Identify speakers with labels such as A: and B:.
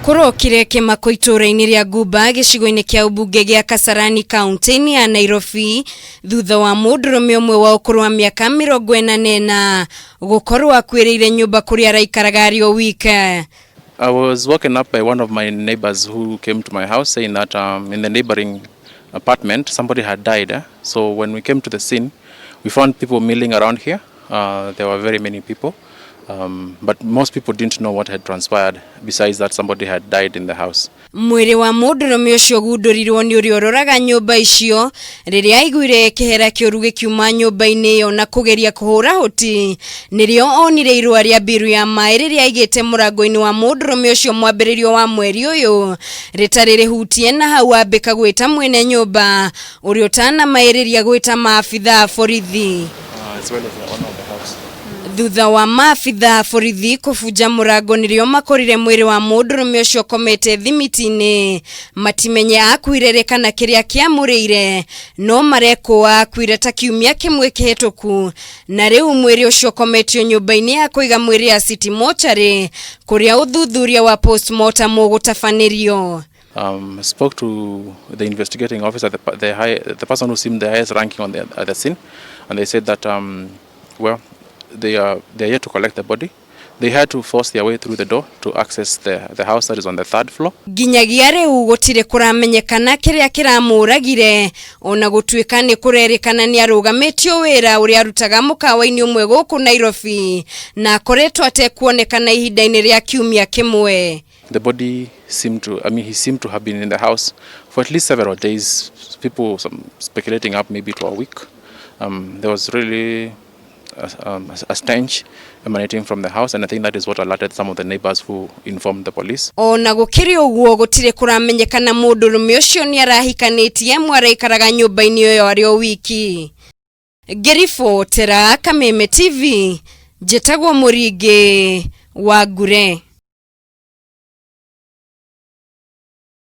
A: Kũrokire kĩmako itũũra-inĩ rĩa Nguba gĩcigo-inĩ kĩa ũmbunge gĩa Kasarani kaunti-inĩ ya Nairobi thutha wa mũndũrũme ũmwe wa ũkũrũ wa mĩaka 44 gũkorwo akuĩrĩire nyũmba kũrĩa araikaraga arĩ o wika.
B: I was woken up by one of my neighbors who came to my house saying that in the neighboring apartment somebody had died. So when we came to the scene, we found people milling around here. There were very many people, but most people didn't know what had transpired besides that somebody had died in the house.
A: Mwĩrĩ wa mũndũrũme ũcio ũgundũrirwo nĩ ũrĩa ũroraga nyũmba icio rĩrĩa aiguire kĩhera kĩũru gĩkiuma nyũmba-inĩ ĩyo na kũgeria kũhũra hoti nĩrĩo onire irũa rĩa mbiru ya maĩ rĩrĩa aigĩte mũrango-inĩ wa mũndũrũme ũcio mwambĩrĩrio wa mweri ũyũ rĩtarĩ rĩhutie na hau ambĩka gwĩta mwene nyũmba ũrĩa ũtanamaĩrĩria gwĩta maabitha a borithi.
B: As well as the owner of the house.
A: Thutha wa maabitha a borithi kũbunja mũrango nĩrĩo makorire mwĩrĩ wa mũndũrũme ũcio ũkomete thimiti-inĩ matimenye akuire rĩ kana kĩrĩa kĩamũrĩire no marekũa akuire ta kiumia kĩmwe kĩhĩtũku na rĩu mwĩrĩ ũcio ũkometio nyũmba-inĩ ya kũiga mwĩrĩ ya City Mortuary kũrĩa ũthuthuria wa postmortem ũgũtabanĩrio.
B: Spoke to the investigating officer, the person who seemed the highest ranking at the scene, and they said that well, they are yet to collect the body. They had to force their way through the door to access the house that is on the third floor.
A: Nginyagia rĩu gũtirĩ kũramenyekana kĩrĩa kĩramũragire ona gũtuĩka nĩ kũrerĩkana nĩ arũgamĩtio wĩra ũrĩa arutaga mũkawa-inĩ ũmwe gũkũ Nairobi na akoretwo atekuonekana ihinda-inĩ rĩa kiumia kĩmwe.
B: The body seemed to, I mean, he seemed to have been in the house for at least several days. People some speculating up maybe to a week. There was really a stench emanating from the house, and I think that is what alerted some of the neighbors who informed the police.
A: Ona gũkĩrĩ ũguo gũtirĩ kũramenyekana mũndũrũme ũcio nĩ arahikanĩtie amwe araikaraga nyũmba-inĩ ĩyo arĩ o wiki. Ngĩribotera Kameme TV, njĩtagwo Mũringĩ wa Ngure.